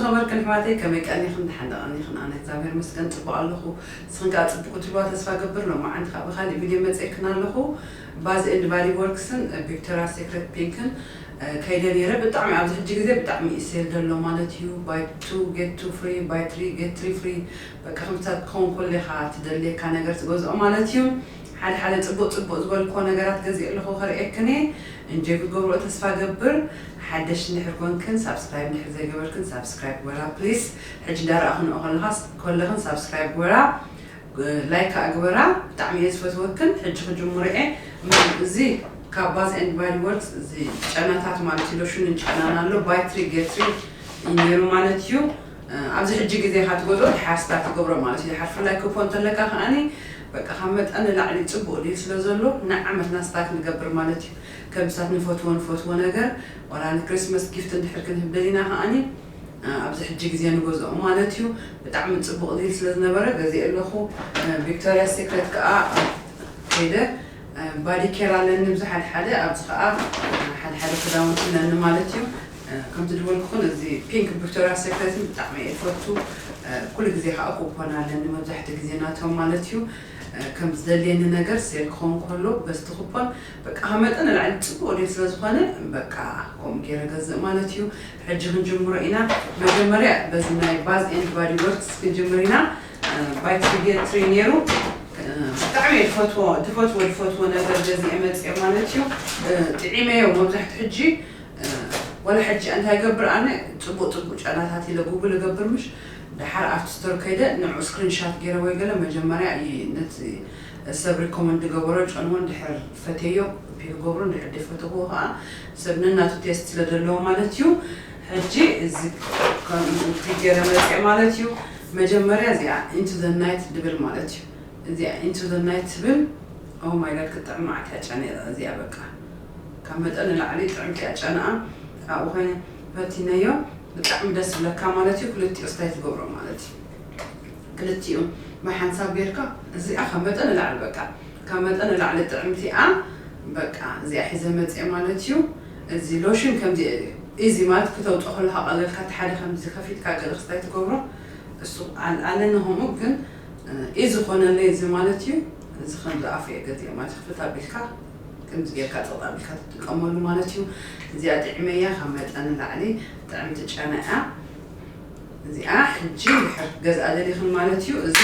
ኸበርክን ኣሕዋተይ፣ ከመይ ቀኒኽን? ደሓን ዶ ቀኒኽን? ኣነ እግዚኣብሔር ይመስገን ጽቡቕ ኣለኹ። ንስኽን ከኣ ጽቡቕ ክትህልዋ ተስፋ ገብር። ሎማዓንቲ ከኣ ብኻሊእ ቪድዮ መጺኤክን ኣለኹ። ባዝ ኤንድ ባዲ ወርክስን ቪክቶርያ ሴክሬት ፒንክን ከይደ ነይረ። ብጣዕሚ ኣብዚ ሕጂ ግዜ ብጣዕሚ እዩ ሴል ዘሎ ማለት እዩ። Buy two get two free, buy three get three free። በቃ ከምታት ክኸውን ከሎ ኢኻ ትደልየካ ነገር ትገዝኦ ማለት እዩ። ሓደ ሓደ ጽቡቕ ጽቡቕ ዝበልክዎ ነገራት ገዚእ ኣለኹ ከርእየክን እየ። እንጆይ ክትገብርኦ ተስፋ ገብር። ሓደሽ እንድሕር ኮንክን ሳብስክራይብ እንድሕር ዘይገበርክን ሳብስክራይብ ግበራ ፕሊስ። ሕጂ እንዳረኣኹ ንኦ ከለኻስ ከለኽን ሳብስክራይብ ግበራ። ላይክ ከኣ ግበራ። ብጣዕሚ እየ ዝፈትወክን። ሕጂ ክጅምሮ እየ። እዚ ካብ ባዝ ኤንድ ባዲ ወርክስ እዚ ጨናታት ማለት እዩ። ሎሽንን ጨናን ኣሎ። Buy three get three እዩ ነይሩ ማለት እዩ። ኣብዚ ሕጂ ግዜ ኢኻ ትገዝኦ ድሓር ስታክ ትገብሮ ማለት እዩ። ድሓር ፍላይ ኩፖን እንተለካ ከኣኒ በቃ ካብ መጠን ንላዕሊ ጽቡቕ ዲል ስለ ዘሎ ንዓመትና ስታክ ንገብር ማለት እዩ። ከምስታት ንፈትዎ ንፈትዎ ነገር ዋላ ንክሪስመስ ጊፍት እንድሕር ክንህብ ደሊና ከኣኒ ኣብዚ ሕጂ ግዜ ንገዝኦ ማለት እዩ። ብጣዕሚ ጽቡቕ ዲል ስለ ዝነበረ ገዚአ ኣለኹ። ቪክቶርያ ሴክሬት ከኣ ከይደ ባዲ ኬር ኣለኒ ብዙሕ ሓደ ሓደ ኣብዚ ከኣ ሓደ ሓደ ክዳውንቲ ኣለኒ ማለት እዩ። ከምቲ ዝበልኩኹን እዚ ፒንክ ቪክቶርያ ሴክሬትን ብጣዕሚ እየ ዝፈቱ። ኩሉ ግዜ ከኣ ኩፖን ኣለኒ መብዛሕትኡ ግዜ ናቶም ማለት እዩ። ከም ዝደልየኒ ነገር ሴል ክኸውን ከሎ በስቲ ኩፖን በቃ ካብ መጠን ንላዕሊ ጽቡቕ ዲል ስለ ዝኾነ በቃ ከምኡ ገይረ ገዝእ ማለት እዩ። ሕጂ ክንጅምሮ ኢና። መጀመርያ በዚ ናይ ባዝ ኤንድ ባዲ ወርክስ ክንጅምር ኢና። Buy three get three ነይሩ። ብጣዕሚ እየ ዝፈትዎ ዝፈትዎ ዝፈትዎ ነገር ገዚአ መፅእ ማለት እዩ። ጥዒመዮ መብዛሕትኡ ሕጂ። ዋላ ሕጂ እንታይ ገብር ኣነ ጽቡቅ ጽቡቅ ጨናታት ኢለ ጉግል እገብር ምሽ ድሓር ኣብቲ ስቶር ከይደ ንዑ ስክሪንሻት ገይረ ወይ ገለ መጀመርያ እዩ ነቲ ሰብ ሪኮመንድ ገበሮ ጨንዎ እንድሕር ፈተዮ ፒክ ገብሮ እንድሕር ደፈተዎ ከዓ ሰብ ነናቱ ቴስት ስለ ዘለዎ ማለት እዩ። ሕጂ እዚ ከምኡ ፒክ ገይረ መፅእ ማለት እዩ። መጀመርያ እዚኣ ኢንቱ ዘ ናይት ድብል ማለት እዩ። እዚኣ ኢንቱ ዘ ናይት ትብል ኦ ማይ ጋድ ክጥዕም መዓት ያጨነ እዚኣ በቃ ካብ መጠን ንላዕሊ ጥዕምቲ ያጨነኣ ኣብኡ ኮይነ ፈቲነዮ። ብጣዕሚ ደስ ዝብለካ ማለት እዩ። ክልቲኡ ስታይ ትገብሮ ማለት እዩ። ክልቲኡ ብሓንሳብ ጌርካ እዚኣ ካብ መጠን ንላዕሊ በቃ ካብ መጠን ንላዕሊ ጥዕምቲኣ በቃ እዚኣ ሒዘ መፅአ ማለት እዩ። እዚ ሎሽን ከምዚ ኢዚ ማለት ክተውፅኦ ከለካ ቀለልካ እቲ ሓደ ከምዚ ከፊትካ ገለ ክስታይ ትገብሮ እሱ ኣለኒ ከምኡ ግን ኢዚ ኮነለይ እዚ ማለት እዩ። እዚ ከምዚ ኣፉ እየ ገዚኦ ማለት ክፍት ኣቢልካ ከምዚ ጌርካ ፀጥ ኣቢልካ ትጥቀመሉ ማለት እዩ። እዚኣ ጥዕመያ ካብ መጠን ንላዕሊ ጥዕምቲ ጨና እያ። እዚኣ ሕጂ ድሕር ገዝኣ ደሊኽን ማለት እዩ። እዚ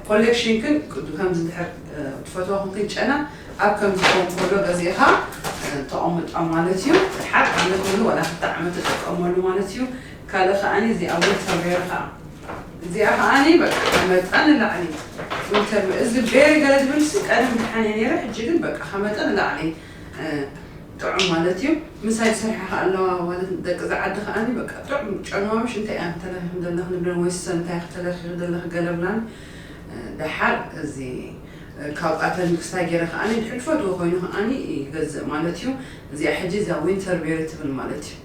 ኮሌክሽንክን ከምዚ ድሕር ትፈትዋ ክንክን ጨና ኣብ ከምዚ ኾን ከሎ ገዚእኻ ተቐምጦ ማለት እዩ። ሓቅ ዝብል ወላ ክልተ ዓመት ትጥቀመሉ ማለት እዩ። ካልእ ከዓኒ እዚኣ ዊንተር ቬር ከዓ እዚኣ ከዓኒ በቃ ካብ መጠን ንላዕሊ ዊንተር ቬር እዚ ቤሪ ገለ ዝብል ሲ ቀደም ድሓን እየ ነይረ። ሕጂ ግን በቃ ካብ መጠን ንላዕሊ ጥዑም ማለት እዩ። ምሳይ ዝሰርሓ ከኣ ኣለዋ ማለት ደቂ ዝዓዲ ከኣኒ በቃ ጥዑም ጨንዋ ምሽ እንታይ እያ ተለኺ ዘለኺ ንብለን ወይ ሰ እንታይ ክትለኺ ዘለኺ ገለ ብላን ደሓር እዚ ካብ ኣተን ክስታይ ገይረ ከኣኒ ድሕር ፈትዎ ኮይኑ ከኣኒ ይገዝእ ማለት እዩ። እዚኣ ሕጂ እዛ ዊንተር ቤሪ ትብል ማለት እዩ።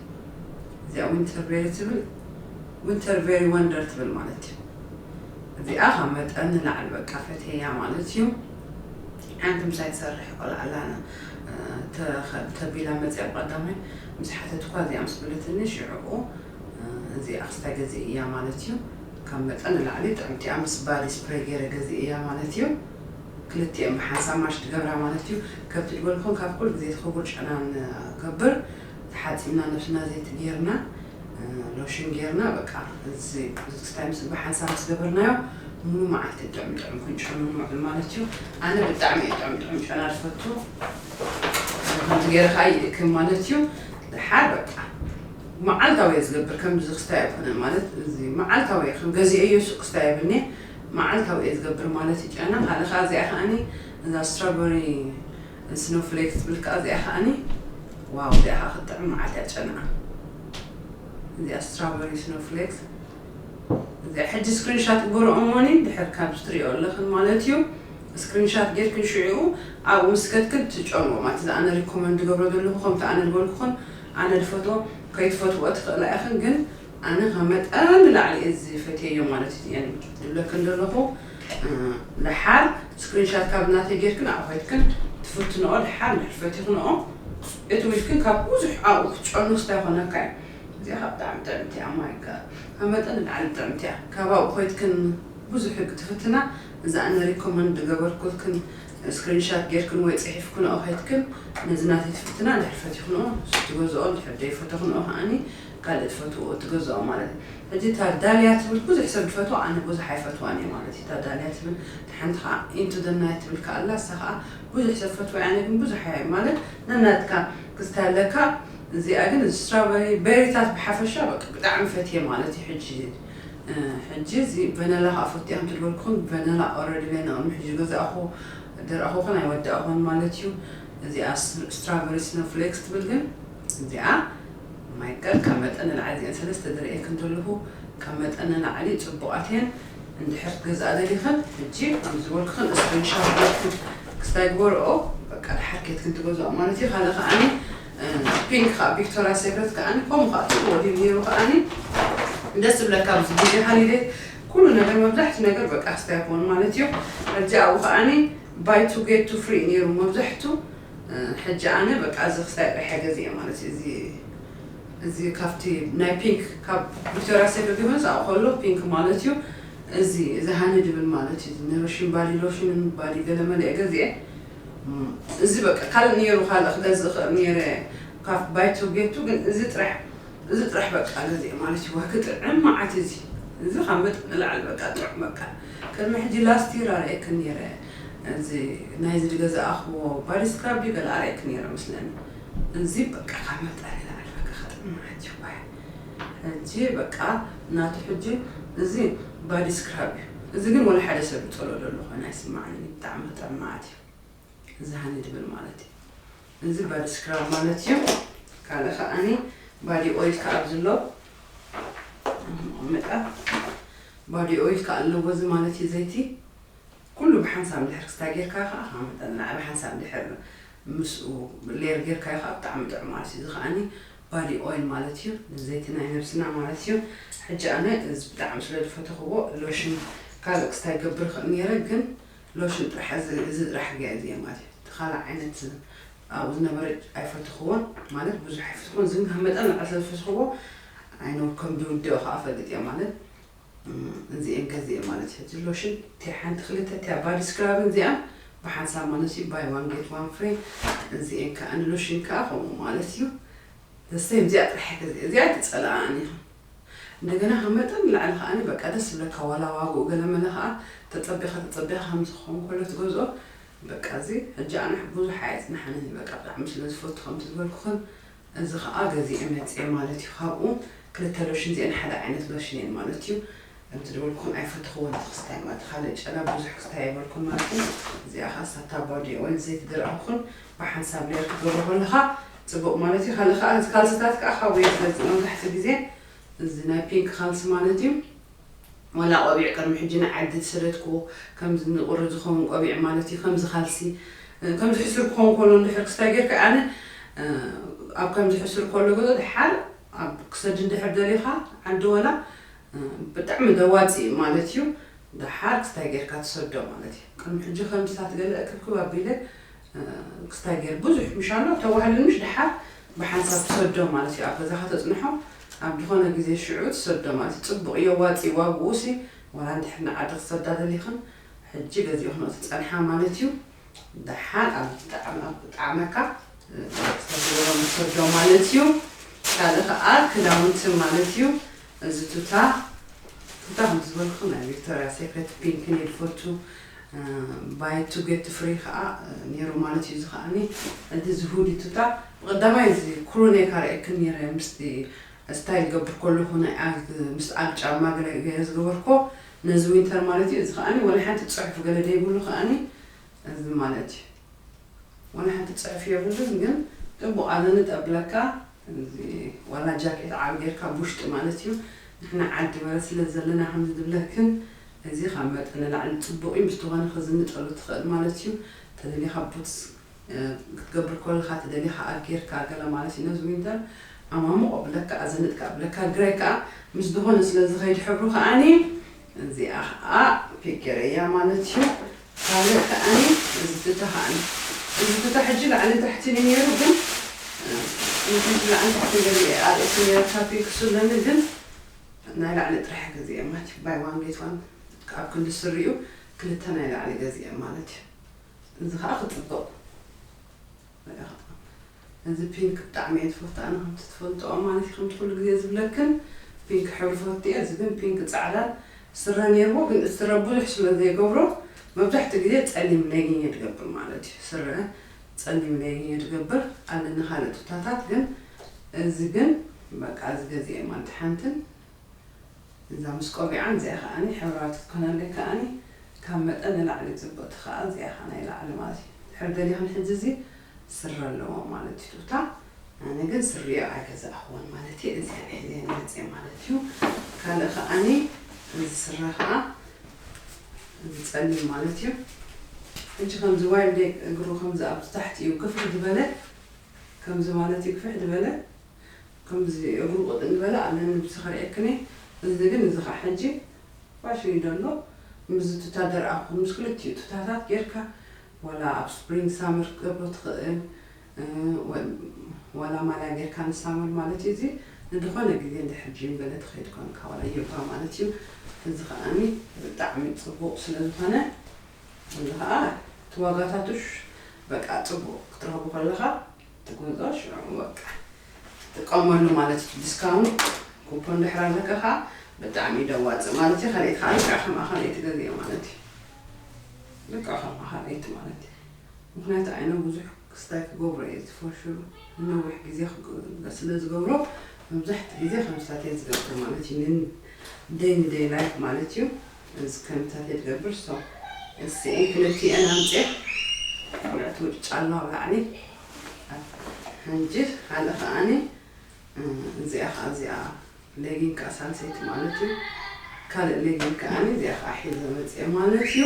እዚኣ ዊንተር ቤሪ ትብል ዊንተር ቤሪ ወንደር ትብል ማለት እዩ። እዚኣ ካብ መጠን ንላዕሊ በቃ ፈትየያ ማለት እዩ። ሓንቲ ምሳይ ትሰርሕ ቆልዓ ኣላና ተቢላ መፅያ ብቀዳማይ ምስ ሓተትኳ እዚኣ ምስ በለትኒ ሽዕኡ እዚኣ ክስታይ ገዚእ እያ ማለት እዩ። ካብ መጠን ንላዕሊ ጥዕምቲ እያ ምስ ባዲ ስፕሬይ ገይረ ገዚእ እያ ማለት እዩ። ክልቲኦም ብሓንሳብ ማሽ ትገብራ ማለት እዩ። ከብቲ ዝበልኩም ካብ ኩሉ ግዜ ትኽቡር ጨና ንገብር ተሓፂብና ነብስና ዘይቲ ጌርና ሎሽን ጌርና በቃ እዚ ክስታይ ምስ ብሓንሳብ ምስ ገበርናዮ ሙሉ መዓልቲ ጥዑም ጥዑም ክንጨኑ ንውዕል ማለት እዩ። ኣነ ብጣዕሚ እየ ጥዑም ጥዑም ጨና ዝፈቱ። ከምዚ ገይረ ከዓ ይእክብ ማለት እዩ። ድሓር በቃ መዓልታዊ እየ ዝገብር ከምዚ ክስታይ ኣይኮነ ማለት እዚ መዓልታዊ እየ ከም ገዚአዮ ሱቅ ክስታይ የብልኒ። መዓልታዊ እየ ዝገብር ማለት እዩ ጨና ካልእ ከዓ እዚኣ ከዓኒ እዛ ስትራበሪ ስኖፍሌክስ ትብል ከዓ እዚኣ ከዓኒ ዋው እዚኣ ከዓ ክትጥዕም መዓት እያ ጨና። እዚኣ ስትራበሪ ስኖፍሌክስ እዚኣ ሕጂ ስክሪንሻት ግበሮ እሞኒ ድሕር ካብ ትሪኦ ኣለኽን ማለት እዩ። ስክሪንሻት ጌርክን ሽዑ ኣብኡ ምስ ከድክን ትጨንዎ ማለት እዚ ኣነ ሪኮመንድ ገብሮ ዘለኹ ከምቲ ኣነ ዝበልኩኹን ኣነ ዝፈትዎ ከይትፈትዎ ትኽእላ ኢኽን ግን ኣነ ካብ መጠን ንላዕሊ እየ ዝፈትየዮ ማለት እዩ እየን ዝብለክን ዘለኹ። ደሓር ስክሪንሻት ካብ ናተይ ጌርክን ኣብኡ ከይድክን ትፍትንኦ ደሓር እንድሕር ፈቲኽንኦ እቲ ዊልክን ካብ ብዙሕ ኣብኡ ክትጨኑ ስታይ ይኾነካ እዩ። እዚኣ ብጣዕሚ ጥዕምቲ እያ። ማይ ካብ መጠን ንላዕሊ ጥዕምቲ እያ። ካብ ኣብኡ ኮይትክን ብዙሕ ሕጊ ትፍትና። እዛ ኣነ ሪኮመንድ ዝገበርኩልክን ስክሪንሻት ጌርክን ወይ ጽሒፍክንኦ ከይትክን ነዚ ናተይ ትፍትና። ድሕር ፈቲኽንኦ ትገዝኦ፣ ድሕር ዘይፈተኽንኦ ከዓኒ ካልእ ትፈትዎ ትገዝኦ ማለት እዩ። ሕጂ እታ ዳልያ ትብል ብዙሕ ሰብ ዝፈትዋ፣ ኣነ ብዙሕ ኣይፈትዋን እየ ማለት እዩ። እታ ዳልያ ትብል ሓንቲ ከዓ ኢንቱ ደ ናይት ትብል ከዓ ኣላ፣ እሳ ከዓ ብዙሕ ሰብ ፈትዋ እያ፣ ኣነ ግን ብዙሕ ኣየ ማለት ነናትካ ክስታይ ኣለካ። እዚኣ ግን እዚ ስትራበሪ ቤሪታት ብሓፈሻ በቃ ብጣዕሚ ፈትየ ማለት እዩ። ሕጂ ሕጂ እዚ ቨነላ ከዓ ፈትያ ከም ትድበልኩኹን ቨነላ ኦረዲ ናይ ንቕድሚ ሕጂ ገዛእኹ ደረእኹኹን ኣይወዳእኹን ማለት እዩ። እዚኣ ስትራበሪ ስኖፍሌክስ ትብል ግን እዚኣ ማይቀል ካብ መጠን ንላዕሊ እዚአን ሰለስተ ዝርእየክን ዘለኹ ካብ መጠን ንላዕሊ ፅቡቓት እየን። እንድሕር ክትገዝኣ ደሊኽን ሕጂ ከም ዝበልክኽን ስክሪንሻት ገርክን ክስታይ ግበርኦ በቃ ድሓር ኬትክን ትገዝኦ ማለት እዩ። ካልእ ከዓኒ ፒንክ ከዓ ቪክቶሪያ ሴክረት ከዓኒ ከምኡ ከዓ ትብሎ ድዩ ነይሩ ከዓኒ ደስ ዝብለካ ኣብዚ ግዜ ሃሊደይ ኩሉ ነገር መብዛሕቲ ነገር በቃ ክስታይ ይኸውን ማለት እዩ። ሕጂ ኣብኡ ከዓኒ ባይ ቱ ጌት ቱ ፍሪ ነይሩ መብዛሕቱ። ሕጂ ኣነ በቃ እዚ ክስታይ ጥራሕ ገዚኤ ማለት እዩ። እዚ እዚ ካብቲ ናይ ፒንክ ካብ ቪክቶሪያ ሴክሬት ይኹን ዝኣ ከሎ ፒንክ ማለት እዩ። እዚ እዚ ሃኒ ድብል ማለት እዩ። ኖሪሽን ባዲ ሎሽንን ባዲ ገለመለ እየ ገዚኤ። እዚ በቃ ካልእ ነይሩ ካልእ ክገዝእ ክእል ነይረ ካብ ባይ ቱ ጌት ቱ ግን እዚ ጥራሕ እዚ ጥራሕ በቃ ገዚኤ ማለት እዩ። ዋህ ክጥዕም መዓት እዚ እዚ ካብ መጠን ንላዕሊ በቃ ጥዑም በቃ ቅድሚ ሕጂ ላስት ይር ኣርእየክን ነይረ። እዚ ናይዚ ዝገዛእኽዎ ባዲ ስክራብ ድዩ ገለ ኣርእየክን ነይረ መስለኒ። እዚ በቃ ካብ መጠን ንላዕሊ በቃ ክጥዕም መዓት እዩ። ዋይ ሕጂ በቃ ናቱ ሕጂ እዚ ባዲ ስክራብ እዩ። እዚ ግን ወላ ሓደ ሰብ ይጸሎ ዘሎ ኮይኑ ኣይስማዓንን እዩ። ብጣዕሚ ክጥዕም መዓት እዩ። እዚ ሃኒ ድብል ማለት እዩ። እዚ ባዲ ስክራብ ማለት እዩ። ካልእ ከዓኒ ባዲ ኦይል ከዓ ኣብዚ ኣሎ መጣ ባዲ ኦይል ከዓ ኣለዎ እዚ ማለት እዩ። ዘይቲ ኩሉ ብሓንሳብ እንድሕር ክስታይ ጌርካ ከዓ ካብ መጠን ንላዕሊ ብሓንሳብ እንድሕር ምስኡ ሌየር ጌርካዮ ከዓ ብጣዕሚ ጥዑም ማለት እዩ። እዚ ከዓኒ ባዲ ኦይል ማለት እዩ። ዘይቲ ናይ ነብስና ማለት እዩ። ሕጂ ኣነ እዚ ብጣዕሚ ስለ ዝፈተኽዎ ሎሽን ካልእ ክስታይ ገብር ይኽእል ነይረ ግን ሎሽን ጥራሕ እዚ እዚ ጥራሕ ገያ እዚ ማለት እዩ። እቲ ካልእ ዓይነት ኣብኡ ዝነበረ ኣይፈተኽዎን ማለት ብዙሕ ኣይፈተኽዎን። እዚ ግን ካብ መጠን ንላዕሊ ስለ ዝፈተኽዎ ኣይኖር ከም ዝውድኦ ከዓ ፈልጥ እየ ማለት እዚኤን ገዚኤ ማለት እዩ። እዚ ሎሽን እቲ ሓንቲ ክልተ እቲያ ባዲ ስክራብን እዚኣ ብሓንሳብ ማለት እዩ። ባይ ዋን ጌት ዋን ፍሪ። እዚኤን ከዓ ንሎሽን ከዓ ከምኡ ማለት እዩ። ዘሰም እዚኣ ጥራሕ ገዚኤ እዚኣ ትፀላኣን ኢኻ። እንደገና ካብ መጠን ንላዕሊ ከዓኒ በቃ ደስ ዝብለካ ዋላ ዋግኡ ገለ መለ ከዓ ተፀቢኻ ተፀቢኻ ከም ዝኸውን ከሎ ትገዝኦ። በቃ እዚ ሕጂ ኣነ ብዙሕ ኣየፅናሓንን እዩ በቃ ብጣዕሚ ስለ ዝፈቱ ከምቲ ዝበልኩኽን እዚ ከዓ ገዚኤ መፅኤ ማለት እዩ። ካብኡ ክልተ ሎሽን እዚአን ሓደ ዓይነት ሎሽን እየን ማለት እዩ። ከምቲ ዝበልኩኽን ኣይፈተኽዎን እቲ ክስታይ ማለት ካልእ ጨና ብዙሕ ክስታይ ኣይበልኩን ማለት እዩ። እዚኣ ከዓ ሳታ ባዲ ኦይል ዘይቲ ድረኣኹን ብሓንሳብ ሌየር ክትገብሮ ከለኻ ፅቡቕ ማለት እዩ። ካልእ ከዓ እዚ ካልስታት ከዓ ካብኡ እየ ዝገዝእ መብዛሕትኡ ግዜ እዚ ናይ ፒንክ ካልሲ ማለት እዩ። ዋላ ቆቢዕ ቅድሚ ሕጂ ንዓዲ ዝሰደድክዎ ከምዚ ንቁሪ ዝኸውን ቆቢዕ ማለት እዩ። ከምዚ ካልሲ ከምዚ ሕሱር ክኸውን ከሎ እንድሕር ክስታይ ጌርካ ኣነ ኣብ ከምዚ ሕሱር ከሎ ገሎ ድሓር ኣብ ክሰድ እንድሕር ደሊኻ ዓዲ ወላ ብጣዕሚ ደዋፂ ማለት እዩ። ድሓር ክስታይ ጌርካ ትሰዶ ማለት እዩ። ቅድሚ ሕጂ ከምዚታት ገለ እክብክብ ኣቢለ ክስታይ ገይር ብዙሕ ምሻሎ ተዋህልን ምሽ ድሓር ብሓንሳብ ትሰዶ ማለት እዩ። ኣብ ገዛኻ ተፅንሖ ኣብ ዝኾነ ግዜ ሽዑ ትሰዶ ማለት እዩ። ፅቡቕ እዮ ዋፂ ዋግኡ ሲ ዋላ እንድሕር ንዓዲ ክሰዳ ደሊኽን ሕጂ ገዚእኽንኦ ትፀንሓ ማለት እዩ። ደሓን ኣብ ጣዕመ- ጣዕመካ ሰብሎ ምሰዶ ማለት እዩ። ካልእ ከዓ ክዳውንቲ ማለት እዩ። እዚ ቱታ ቱታ ከም ዝበልኩ ናይ ቪክቶሪያ ሴክሬት ፒንክ እየ ዝፈቱ። ባይ ቱ ጌት ፍሪ ከዓ ነይሩ ማለት እዩ። እዚ ከዓኒ እቲ ዝሁዲ ቱታ ብቀዳማይ እዚ ኩሩኔካ ርእየክን ነይረ ምስቲ ስታይል ገብር ከለኹ ናይ ኣግ ምስ ኣግ ጫማ ገለ ገይረ ዝገበርኮ ነዚ ዊንተር ማለት እዩ። እዚ ከዓኒ ወላ ሓንቲ ፅሑፍ ገለ ደይብሉ ከዓኒ እዚ ማለት እዩ። ወላ ሓንቲ ፅሑፍ የብሉን ግን ጥቡቕ ኣዘንጥ ኣብለካ። እዚ ዋላ ጃኬት ዓብ ጌርካ ብውሽጢ ማለት እዩ። ንሕና ዓዲ በረ ስለ ዘለና ከም ዝብለክን እዚ ካብ መጠን ንላዕሊ ፅቡቕ እዩ። ምስ ዝኾነ ክዝንጠሉ ትኽእል ማለት እዩ። ተደሊኻ ቡትስ ክትገብር ከለኻ ተደሊኻ ኣብ ጌርካ ገለ ማለት እዩ። ነዚ ዊንተር ኣማሙቕ ኣብለካ ኣዘንጥካ ኣብለካ ግረይ ከዓ ምስ ዝኾነ ስለ ዝኸይድ ሕብሩ ከዓኒ እዚኣ ከዓ ፒክ ገይረያ ማለት እዩ። ካልእ ከዓኒ እዚ ቱታ ከዓኒ እዚ ቱታ ሕጂ ላዕሊ ታሕቲ ነይሩ ግን ንክንዲ ላዕሊ ትሕቲ ገለ ኣርእስ ነርካ ፒንክ ስለኒ ግን ናይ ላዕሊ ጥራሕ ገዚኤ ማለት እዩ። ባይ ዋን ጌት ዋን ኣብ ክንዲ ስሪኡ ክልተ ናይ ላዕሊ ገዚኤ ማለት እዩ። እዚ ከዓ ክፅብቕ እዚ ፒንክ ብጣዕሚ እየ ዝፈቱ ኣነ ከምቲ ትፈልጥኦ ማለት እዩ። ከምቲ ኩሉ ግዜ ዝብለክን ፒንክ ሕብሪ ፈቱ እየ። እዚ ግን ፒንክ ፃዕዳን ስረ ነይርዎ ግን እቲ ስረ ብዙሕ ስለ ዘይገብሮ መብዛሕትኡ ግዜ ፀሊም ሌጊን እየ ዝገብር ማለት እዩ። ስረ ፀሊም ሌጊን እየ ዝገብር ኣለኒ ካልእ ቱታታት ግን እዚ ግን በቃ እዚ ገዚኤ ማለት ሓንትን እዛ ምስ ቆቢዓን እዚኣ ከዓኒ ሕብራዊ ክትኮነለይ ከዓኒ ካብ መጠን ንላዕሊ ፅብቕቲ ከኣ እዚኣ ከኣ ናይ ላዕሊ ማለት እዩ። ድሕር ደሊኽን ሕጂ እዚ ስረ ኣለዎ ማለት እዩ ቱታ ኣነ ግን ስሪኦ ኣይገዛእኽዎን ማለት እዩ። እዚኣ ሒዘ መፅእ ማለት እዩ። ካልእ ከዓኒ እዚ ስረ ከኣ እዚ ፀሊም ማለት እዩ። ሕጂ ከምዚ ዋይልድ እግሩ ከምዚ ኣብ ታሕቲ እዩ ግፍሕ ዝበለ ከምዚ ማለት እዩ ግፍሕ ዝበለ ከምዚ እግሩ ቅጥን ዝበለ ኣለኒ ብዚ ከርእየክኒ እዚ ግን እዚ ከዓ ሕጂ ፋሽን እዩ ዘሎ ምስዚ ቱታ ደርኣኹ ምስ ክልቲኡ ቱታታት ጌርካ ዋላ ኣብ ስፕሪንግ ሳመር ክትገብሮ ትኽእል ዋላ ማልያ ጌርካ ንሳመር ማለት እዩ እዚ ንድኾነ ግዜ እንድሕር ጂም ገለ ትኸይድ ኮንካ ዋላ ዮጋ ማለት እዩ እዚ ከዓኒ ብጣዕሚ ፅቡቅ ስለ ዝኾነ እዚ ከዓ እቲ ዋጋታቱሽ በቃ ፅቡቅ ክትረኽቡ ከለኻ ትገዝኦ ሽዑ በቃ ትጥቀመሉ ማለት እዩ። ዲስካውንት ኩፖን ድሕር ኣለካ ከዓ ብጣዕሚ እዩ ደዋፅእ ማለት እዩ። ካልኣይቲ ከዓ ልክዕ ከምኣ ካልኣይቲ ገዚኦ ማለት እዩ። ልክዕ ከምኣ ካልኣይቲ ማለት እዩ። ምክንያቱ ኣይነ ብዙሕ ክስታይ ክገብሮ እየ ዝፈሽሩ ነዊሕ ግዜ ስለ ዝገብሮ መብዛሕቲ ግዜ ከምስታት እየ ዝገብር ማለት እዩ። ደይ ንደይ ላይፍ ማለት እዩ። እዚ ከምታት እየ ዝገብር ሶ እዚኤን ክልቲኤን ኣምፅኤ ቆልዑት ውጭ ኣሎ ኣብ ላዕሊ ሕንጂ ካልእ ከዓኒ እዚኣ ከዓ እዚኣ ሌጊን ከዓ ሳልሰይቲ ማለት እዩ። ካልእ ሌጊን ከዓኒ እዚኣ ከዓ ሒዘ መፅኤ ማለት እዩ።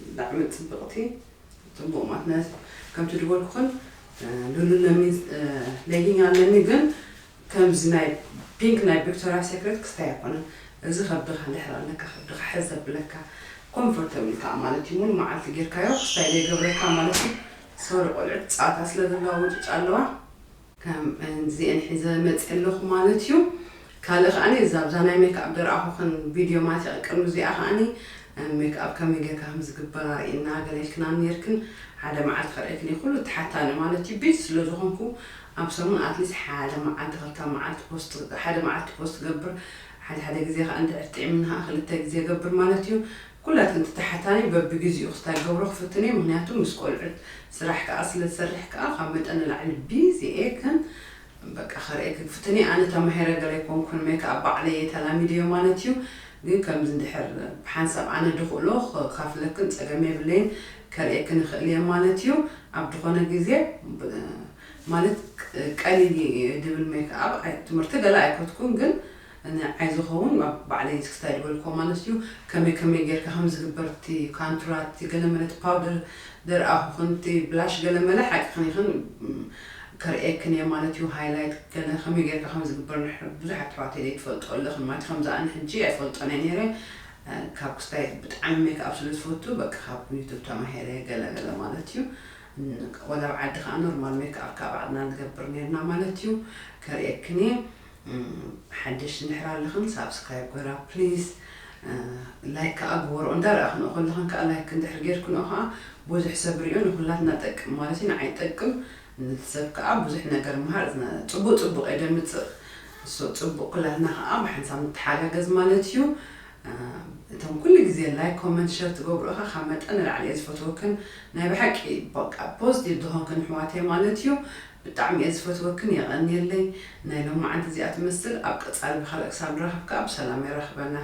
ብጣዕሚ ፅብቕቲ ፅቡቅ ማለት ናይ ከምቲ ዝበልኩኽን ሉሉለሚ ሌጊን ኣለኒ ግን ከምዚ ናይ ፒንክ ናይ ቪክቶሪያ ሴክሬት ክስታይ ኣይኮነን። እዚ ከብድኻ ድሕር ኣለካ ከብድኻ ሕዝ ዘብለካ ኮምፎርተብል ከዓ ማለት እዩ። ሙሉ መዓልቲ ጌርካዮ ክስታይ ዘይገብረካ ማለት እዩ። ሶሪ ቆልዑት ፃታ ስለ ዘለዋ ውጭጭ ኣለዋ። ከም እዚአን ሒዘ መፅእ ኣለኹ ማለት እዩ። ካልእ ከዓኒ እዛ ኣብዛ ናይ ሜክኣፕ ደርኣኹኽን ቪድዮ ማለት እያ ቅድሚ እዚኣ ከዓኒ ሜክኣፕ ከመይ ጌርካ ከም ዝግበር ኣርእየና ገለ ኢልክና ነርክን ሓደ መዓልቲ ከርእየክን እየ ኩሉ ተሓታኒ ማለት እዩ ቢዚ ስለ ዝኾንኩ ኣብ ሰሙን ኣትሊስት ሓደ መዓልቲ ክልተ መዓልቲ ፖስት ሓደ መዓልቲ ፖስት ገብር ሓደ ሓደ ግዜ ከዓ እንድሕር ጥዕምና ከዓ ክልተ ግዜ ገብር ማለት እዩ ኩላትን ተተሓታኒ በብግዚኡ ክስታይ ገብሮ ክፍትን እየ ምክንያቱ ምስ ቆልዑት ስራሕ ከዓ ስለ ዝሰርሕ ከዓ ካብ መጠን ንላዕሊ ቢዚ እየ ግን በቃ ከርእየኪ ክፍትን እየ ኣነ ተማሂረ ገለ ኣይኮንኩን ሜክኣፕ ባዕለይ እየ ተላሚደዮ ማለት እዩ ግን ከምዚ እንድሕር ብሓንሳብ ኣነ ድኽእሎ ከካፍለክን ፀገም የብለይን ከርእየክን ይኽእል እየ ማለት እዩ ኣብ ዝኾነ ግዜ ማለት ቀሊል ድብል ሜክኣፕ ትምህርቲ ገለ ኣይኮትኩን ግን ንዓይ ዝኸውን ባዕለይ ክስታይ ዝበልኮ ማለት እዩ ከመይ ከመይ ጌርካ ከም ዝግበር እቲ ካንቱራ እቲ ገለ መለት ፓውደር ደርኣኹ ክንቲ ብላሽ ገለ መለ ሓቂ ክኒኽን ከርእየክን እየ ማለት እዩ ሃይላይት ገለ ከመይ ጌርካ ከም ዝግበር ብዙሓት ኣሕዋተይ ዘይትፈልጦ ኣለኽን ማለት ከምዚ ኣነ ሕጂ ኣይፈልጦን እየ ነይረ ካብ ክስታይ ብጣዕሚ ሜክኣፕ ስለ ዝፈቱ በቃ ካብ ዩቱብ ተማሂረ ገለ ገለ ማለት እዩ ወላ ኣብ ዓዲ ከዓ ኖርማል ሜክኣፕ ካብ ዓድና ንገብር ነርና ማለት እዩ ከርእየክን እየ ሓድሽ እንድሕር ኣለኽን ሳብስክራይብ ጎራ ፕሊዝ ላይክ ከዓ ግበርኦ እንዳረኣኽንኦ ከለኽን ከዓ ላይክ እንድሕር ጌርክንኦ ከዓ ብዙሕ ሰብ ሪኦ ንኩላትና ጠቅም ማለት እዩ ንዓይ ጠቅም ንሰብ ከዓ ብዙሕ ነገር ምሃር ፅቡቅ ፅቡቅ እየ ደምፅእ እሶ ፅቡቅ ኩላትና ከዓ ብሓንሳብ ንተሓጋገዝ ማለት እዩ እቶም ኩሉ ግዜ ላይክ ኮመንት ሸር ትገብሩ እኻ ካብ መጠን ንላዕሊ እየ ዝፈትወክን ናይ ብሓቂ በቃ ፖዚቲቭ ዝኾንክን ኣሕዋተይ ማለት እዩ ብጣዕሚ እየ ዝፈትወክን የቐንየለይ ናይ ሎማዓንቲ እዚኣ ትመስል ኣብ ቀፃሊ ብካልእ ክሳብ ንራኸብ ከዓ ብሰላም የራኽበና